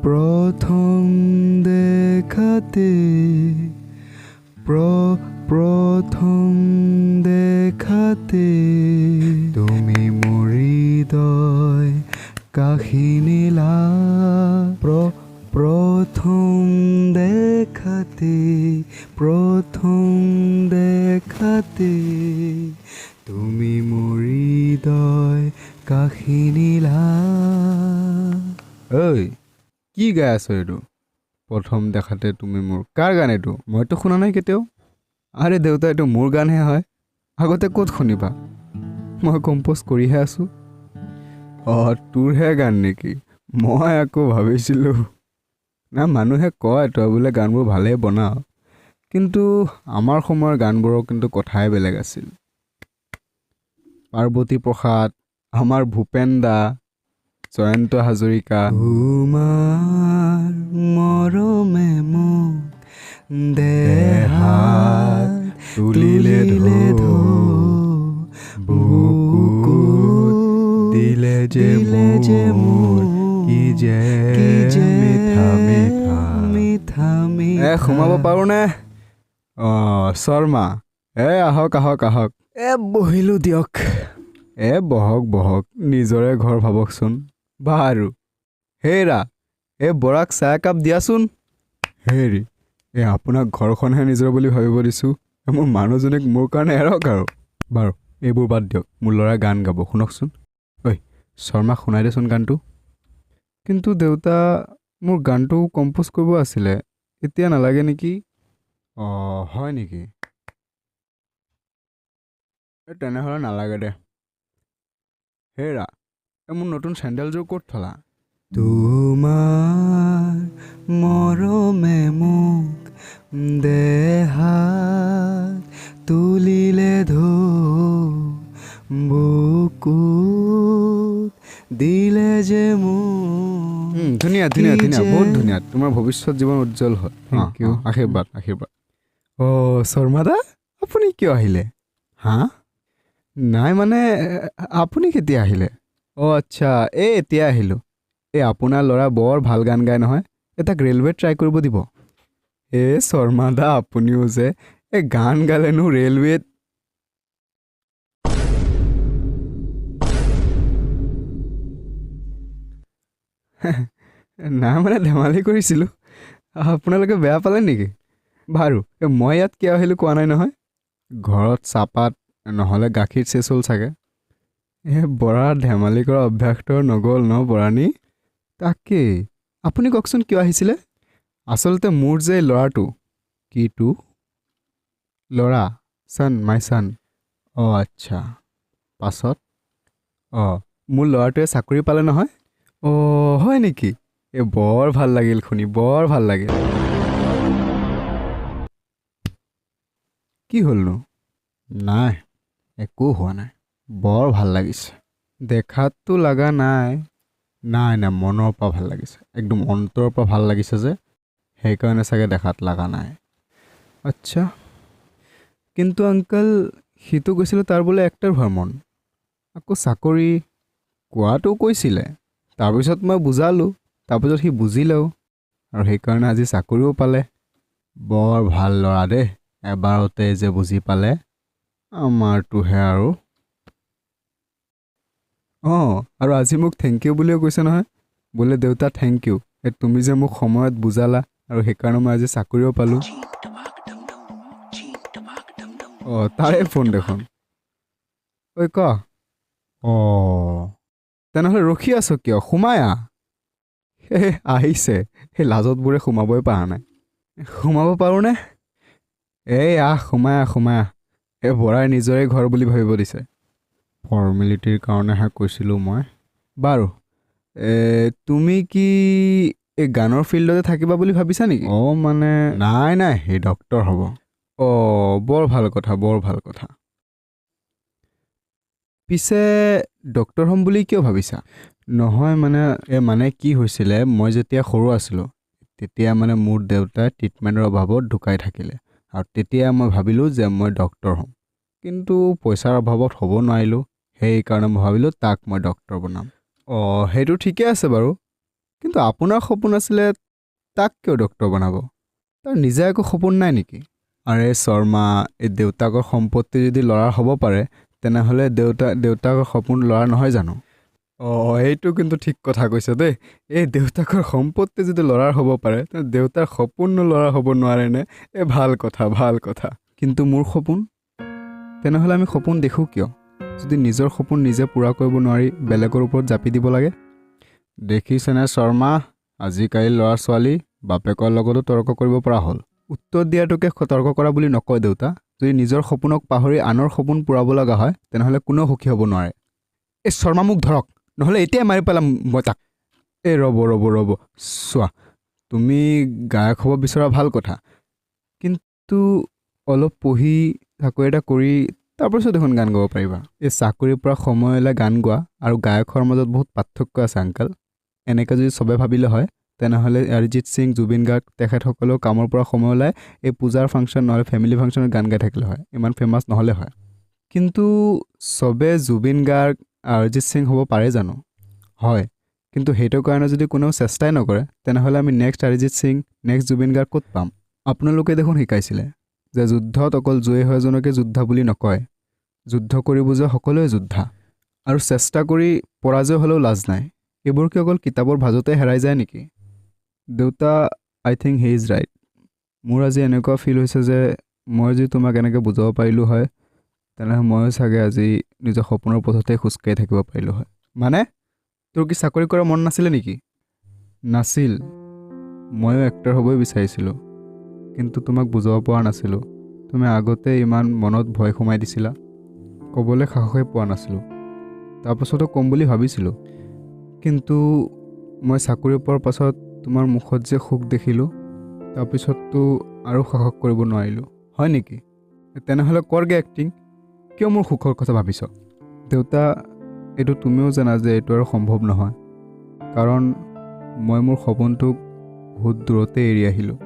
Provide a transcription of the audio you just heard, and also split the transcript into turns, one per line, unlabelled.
প্ৰথম দেখাতে, প্ৰথম দেখাতে তুমি মোৰ হৃদয় কাঢ়ি নিলা। প্ৰথম দেখাতে, প্ৰথম দেখাতে তুমি মোৰ হৃদয় কাঢ়ি নিলা।
ঐ, কি গাই আছ এইটো? প্ৰথম দেখাতে তুমি মোৰ, কাৰ গান এইটো? মইতো শুনা নাই কেতিয়াও। আৰে দেউতা, এইটো মোৰ গানহে হয়, আগতে ক'ত শুনিবা? মই কম্প'জ কৰিহে আছোঁ। অঁ, তোৰহে গান নেকি? মই আকৌ ভাবিছিলোঁ না, মানুহে কয় তই বোলে গানবোৰ ভালেই বনাৱ, কিন্তু আমাৰ সময়ৰ গানবোৰৰ কিন্তু কথাই বেলেগ আছিল। পাৰ্বতী প্ৰসাদ, আমাৰ ভূপেন দা, জয়ন্ত হাজৰিকা।
তোমাৰ মৰমে মোক দেহাত
তুলিলে
ধো,
বুকুত দিলে যে মোৰ, কি যে মিঠা মিঠা
মিঠা
এ, সোমাব পাৰোঁনে? অঁ, শৰ্মা, এ আহক আহক আহক। এ বহিলোঁ দিয়ক। এ বহক বহক, নিজৰে ঘৰ ভাবকচোন। বাৰু হেৰা, এই বৰাক চাহ একাপ দিয়াচোন। হেৰি, এই আপোনাক ঘৰখনহে নিজৰ বুলি ভাবিব দিছোঁ, মোৰ মানুহজনীক মোৰ কাৰণে এৰক আৰু। বাৰু এইবোৰ বাদ দিয়ক, মোৰ ল'ৰাই গান গাব, শুনকচোন। ঐ শৰ্মাক শুনাই দেচোন গানটো। কিন্তু দেউতা, মোৰ গানটো কম্প'জ কৰিব আছিলে, এতিয়া নালাগে নেকি? অঁ, হয় নেকি? এই তেনেহ'লে নালাগে দে। হেৰা, এই মোৰ নতুন চেণ্ডেলযোৰ ক'ত থলা?
তোমাৰ মৰমে মোক দেহাত তুলিলে ধো, বুকুত দিলে যে মোক।
ধুনীয়া ধুনীয়া ধুনীয়া, বহুত ধুনীয়া। তোমাৰ ভৱিষ্যত জীৱন উজ্জ্বল হয়।
Thank you.
আশীৰ্বাদ আশীৰ্বাদ। অঁ শৰ্মা দা, আপুনি কিয় আহিলে? হা, নাই মানে আপুনি কেতিয়া আহিলে? অঁ আচ্ছা, এই এতিয়া আহিলোঁ। এই আপোনাৰ ল'ৰা বৰ ভাল গান গায় নহয়, এই তাক ৰেলৱেত ট্ৰাই কৰিব দিব। এই শৰ্মা দা, আপুনিও যে, এই গান গালেনো ৰেলৱেত? নাই মানে ধেমালি কৰিছিলোঁ, আপোনালোকে বেয়া পালে নেকি? বাৰু এই মই ইয়াত কিয় আহিলোঁ কোৱা নাই নহয়। ঘৰত চাহপাত নহ'লে গাখীৰ চেচ হ'ল চাগে। এই বৰা ধেমালি কৰা অভ্যাসটো নগ'ল ন বৰানী? তাকেই, আপুনি কওকচোন কিয় আহিছিলে? আচলতে মোৰ যে ল'ৰাটো, কিটো ল'ৰা, ছান, মাই ছান। অঁ আচ্ছা, পাছত? অঁ, মোৰ ল'ৰাটোৱে চাকৰি পালে নহয়। অঁ হয় নেকি? এই বৰ ভাল লাগিল শুনি, বৰ ভাল লাগিল। কি হ'লনো? নাই, একো হোৱা নাই, বৰ ভাল লাগিছে। দেখাততো লগা নাই। নাই নাই, মনৰ পৰা ভাল লাগিছে, একদম অন্তৰৰ পৰা ভাল লাগিছে যে, সেইকাৰণে চাগে দেখাত লগা নাই। আচ্ছা, কিন্তু আংকল, সিটো গৈছিলে তাৰ বোলে এক্টৰ হোৱাৰ মন, আকৌ চাকৰি কোৱাটো কৈছিলে। তাৰপিছত মই বুজালোঁ, তাৰপিছত সি বুজিলেও, আৰু সেইকাৰণে আজি চাকৰিও পালে। বৰ ভাল ল'ৰা দেই, এবাৰতে যে বুজি পালে। আমাৰটোহে আৰু। অঁ, আৰু আজি মোক thank U বুলিও কৈছে নহয়, বোলে দেউতা thank U, এই তুমি যে মোক সময়ত বুজালা, আৰু সেইকাৰণে মই আজি চাকৰিও পালোঁ। অঁ, তাৰে ফোন দেখোন। ঐ ক। অঁ, তেনেহ'লে ৰখি আছ কিয়? সোমাই আহ। এই আহিছে, সেই লাজত বোৰে সোমাবই পৰা নাই। সোমাব পাৰোঁনে? এই আহ, সোমাই আহ, সোমাই আহ। এই বৰাই নিজৰে ঘৰ বুলি ভাবিব দিছে, ফৰ্মেলিটিৰ কাৰণেহে কৈছিলোঁ মই। বাৰু তুমি কি এই গানৰ ফিল্ডতে থাকিবা বুলি ভাবিছা নেকি? অঁ মানে নাই নাই, সেই ডক্টৰ হ'ব। অঁ, বৰ ভাল কথা, বৰ ভাল কথা। পিছে ডক্টৰ হ'ম বুলি কিয় ভাবিছা? নহয় মানে, এই মানে কি হৈছিলে, মই যেতিয়া সৰু আছিলোঁ তেতিয়া মানে মোৰ দেউতাই ট্ৰিটমেণ্টৰ অভাৱত ঢুকাই থাকিলে, আৰু তেতিয়া মই ভাবিলোঁ যে মই ডক্টৰ হ'ম, কিন্তু পইচাৰ অভাৱত হ'ব নোৱাৰিলোঁ, সেইকাৰণে মই ভাবিলোঁ তাক মই ডক্টৰ বনাম। অঁ, সেইটো ঠিকে আছে বাৰু, কিন্তু আপোনাৰ সপোন আছিলে, তাক কিয় ডক্টৰ বনাব? তাৰ নিজে একো সপোন নাই নেকি? আৰে শৰ্মা, এই দেউতাকৰ সম্পত্তি যদি ল'ৰাৰ হ'ব পাৰে, তেনেহ'লে দেউতাকৰ সপোন ল'ৰা নহয় জানো? অঁ, এইটো কিন্তু ঠিক কথা কৈছে দেই। এই দেউতাকৰ সম্পত্তি যদি ল'ৰাৰ হ'ব পাৰে, তেনে দেউতাৰ সপোননো ল'ৰাৰ হ'ব নোৱাৰেনে? এই ভাল কথা, ভাল কথা। কিন্তু মোৰ সপোন? তেনেহ'লে আমি সপোন দেখোঁ কিয়, যদি নিজৰ সপোন নিজে পূৰা কৰিব নোৱাৰি বেলেগৰ ওপৰত জাপি দিব লাগে? দেখিছেনে শৰ্মা, আজিকালি ল'ৰা ছোৱালী বাপেকৰ লগতো তৰ্ক কৰিব পৰা হ'ল। উত্তৰ দিয়াটোকে তৰ্ক কৰা বুলি নকয় দেউতা। যদি নিজৰ সপোনক পাহৰি আনৰ সপোন পূৰাব লগা হয়, তেনেহ'লে কোনেও সুখী হ'ব নোৱাৰে। এই শৰ্মা, মোক ধৰক, নহ'লে এতিয়াই মাৰি পেলাম মই তাক। এই ৰ'ব ৰ'ব ৰ'ব, চোৱা, তুমি গায়ক হ'ব বিচৰা ভাল কথা, কিন্তু অলপ পঢ়ি চাকৰি এটা কৰি তাৰপাছত দেখোন গান গাব পাৰিবা। এই চাকৰিৰ পৰা সময় হ'লে গান গোৱা আৰু গায়ক হোৱাৰ মাজত বহুত পাৰ্থক্য আছে আংকল। এনেকৈ যদি চবে ভাবিলে হয়, তেনেহ'লে অৰিজিত সিং, জুবিন গাৰ্গ তেখেতসকলেও কামৰ পৰা সময় ওলাই এই পূজাৰ ফাংচন নহ'লে ফেমিলি ফাংচনত গান গাই থাকিলে হয়, ইমান ফেমাছ নহ'লে হয়। কিন্তু চবে জুবিন গাৰ্গ, অৰিজিত সিং হ'ব পাৰে জানো? হয়, কিন্তু সেইটো কাৰণে যদি কোনেও চেষ্টাই নকৰে, তেনেহ'লে আমি নেক্সট অৰিজিত সিং, নেক্সট জুবিন গাৰ্গ ক'ত পাম? আপোনালোকে দেখোন শিকাইছিলে যে যুদ্ধত অকল জয়ী হোৱা জনকে যোদ্ধা বুলি নকয়, যুদ্ধ কৰিব যে সকলোৱে যোদ্ধা, আৰু চেষ্টা কৰি পৰাজয় হ'লেও লাজ নাই। এইবোৰ কি অকল কিতাপৰ ভাঁজতে হেৰাই যায় নেকি? দেউতা, I think he is right. মোৰ আজি এনেকুৱা ফিল হৈছে যে মই যদি তোমাক এনেকৈ বুজাব পাৰিলোঁ হয়, তেনেহ'লে ময়ো চাগে আজি নিজৰ সপোনৰ পথতে খোজকাঢ়ি থাকিব পাৰিলোঁ হয়। মানে তোৰ কি চাকৰি কৰাৰ মন নাছিলে নেকি? নাছিল, ময়ো এক্টৰ হ'বই বিচাৰিছিলোঁ, কিন্তু তোমাক বুজাব পৰা নাছিলোঁ। তুমি আগতে ইমান মনত ভয় সোমাই দিছিলা, ক'বলৈ সাহসেই পোৱা নাছিলোঁ। তাৰপাছতো ক'ম বুলি ভাবিছিলোঁ, কিন্তু মই চাকৰি পোৱাৰ পাছত তোমাৰ মুখত যে সুখ দেখিলোঁ, তাৰপিছততো আৰু সাহস কৰিব নোৱাৰিলোঁ। হয় নেকি? তেনেহ'লে কৰগৈ এক্টিং, কিয় মোৰ সুখৰ কথা ভাবিছ? দেউতা, এইটো তুমিও জানা যে এইটো আৰু সম্ভৱ নহয়, কাৰণ মই মোৰ সপোনটোক বহুত দূৰতে এৰি আহিলোঁ।